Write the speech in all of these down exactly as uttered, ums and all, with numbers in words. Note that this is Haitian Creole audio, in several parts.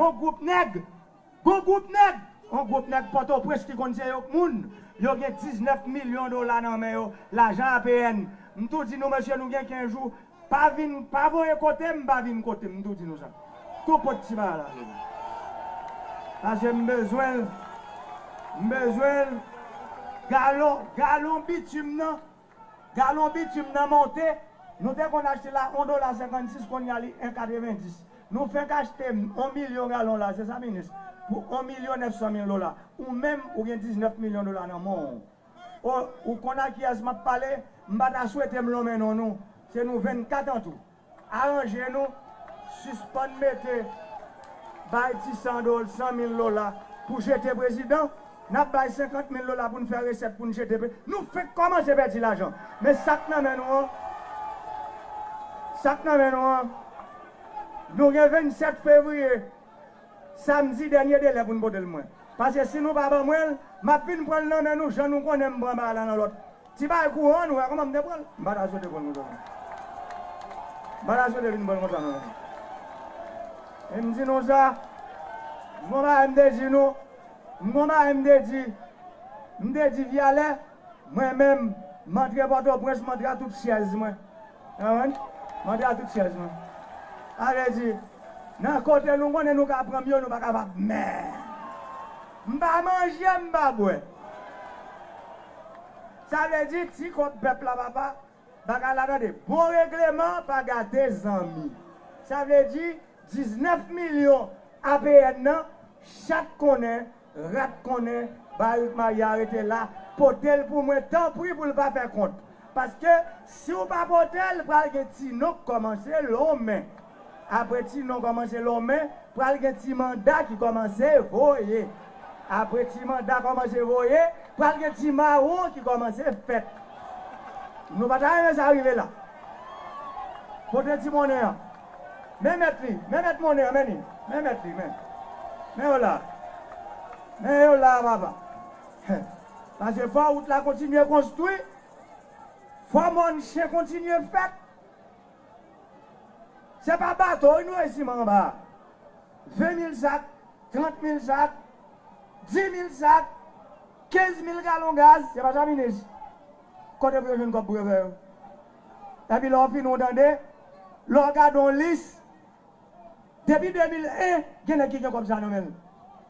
Yon gwoup nèg, yon gwoup nèg, yon gwoup nèg Pòtoprens ki konn se yo k moun, yo gen diznèf milyon dola nan men yo, lajan A P N. M tou di nou, mesye, nou gen kenz jou, pa vin, pa voye kote m, pa vin kote m, m tou di nou sa. Tou pot ti bagay la. Paske m bezwen l, m bezwen l, galon, galon bitim nan, galon bitim nan monte, nou te konn achte la yon dola senkannsis, kounye a li en katrevenndis. Nou fenk achte yon milyon galon la, se sa, minis, pou yon milyon nèf san mil dola. Ou menm, ou gen diznèf milyon dola nan men w. O, ou konn a kiyès m ap pale? M pa ta swete m lonmen non nou. Se nou vennkat an tou. Aranje nou, sispann mete, bay ti san dola, san mil dola pou jete prezidan. N ap bay senkant mil dola pou n fè resèt pou n jete pre-, nou fenk kòmanse pèdi lajan. Men sa k nan men nou an, sa k nan men nou an, nou gen vennsèt fevriye, samdi, dènye delè pou n pote l mwen. Paske si nou pa ban mwen l, m ap vin pran l nan men nou, jan nou konnen m pran bagay la nan lòt. Ti bagay kouran, nou wè kòman m te pran l. M pa ta swete pran l konsa non. M pa ta swete vin pran l konsa non. E m di nou sa, m gon bagay m te di nou, m gon bagay m te di, m te di Vyalè, mwen menm, m antre Pòtoprens, m antre a tout chèz mwen. Konprann? M antre a tout chèz mwen. Sa vle di, nan kote nou konnen nou ka pran m yo, nou pa kapab. Men, m pa manje, m pa bwè. Sa vle di, ti kòb pèp la, papa, bagay la, tande, bon regleman pa gate zanmi. Sa vle di, diznèf milyon A P N nan, chat konnen, rat konnen, barik Maya rete la, pote l pou mwen, tanpri, pou l pa fè kont. Paske si w pa pote l, pral gen ti non k kòmanse lonmen. Apre ti non kòmanse lonmen, pral gen ti manda ki kòmanse voye. Apre ti manda kòmanse voye, pral gen ti mawon ki kòmanse fèt. Nou pa ta renmen sa rive la. Pote ti monnen an. Men mèt li, men mèt monnen an, men li. Men mèt li, men. Men yo la. Men yo la, papa. Paske fò wout la kontinye konstwi. Fò mòn chen kontinye fèt. Se pa bato wi nou resi anba. Ven mil sak, trant mil sak, di mil sak, kenz mil galon gaz, se pa sa, minis? Kote pou yo jwenn kòb pou yo fè yo? Epi lè w fini, w tande, lè w gade yon lis, depi de mil en, gen nèg ki gen kòb sa nan men l.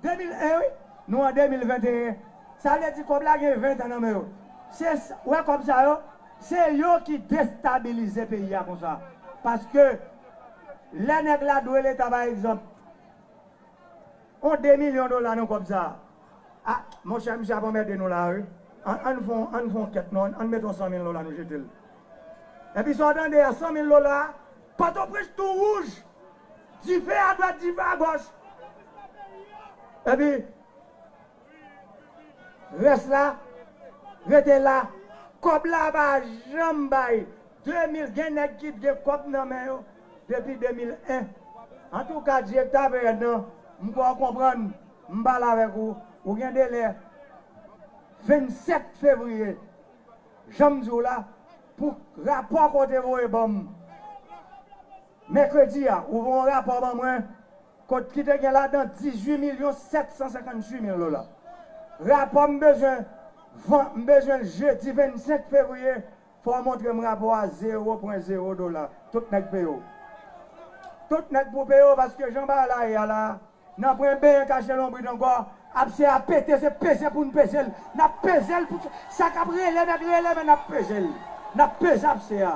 De mil en, wi. Nou an de mil venteyen. Sa vle di kòb la gen ven tan nan men yo. Se s-, wè kòb sa yo, se yo ki destabilize peyi a konsa. Paske lè nèg la dwe Leta, pa egzanp, yon de milyon dola nan kòb sa a. A, monchè, misye ap anmède nou la, wi. Ann, ann fè yon, ann fè yon kèt, non, ann, ann mete yon san mil dola, nou jete l. Epi sa w tande a, san mil dola, Pòtoprens tou wouj. Dife adwat, dife agòch. Epi, rès la, rete la. Kòb la pa janm bay. De mil, gen nèg ki gen kòb nan men yo depi de mil en. Antouka, direktè A P N nan, m kwè w konprann, m pale avèk ou, ou gen delè vennsèt fevriye, jan m di w la, pou rapò ke w te voye ban m mèkredi a, ou voye yon rapò ban mwen, kot ki te gen ladan dizuit milyon sèt san senkantuit mil dola. Rapò m bezwen, van-, m bezwen l jedi vennsenk fevriye, fò w montre m rapò a, zewo pwen zewo dola. Tout nèg peye w. Tout nèg pou peye w, paske jan bagay la ye a la, n ap pran benyen kache lonbrit ankò. Apse a pete, se peze pou n peze l. N ap peze l pou sa k ap rele mèt rele, men n ap peze l. N ap peze apse a.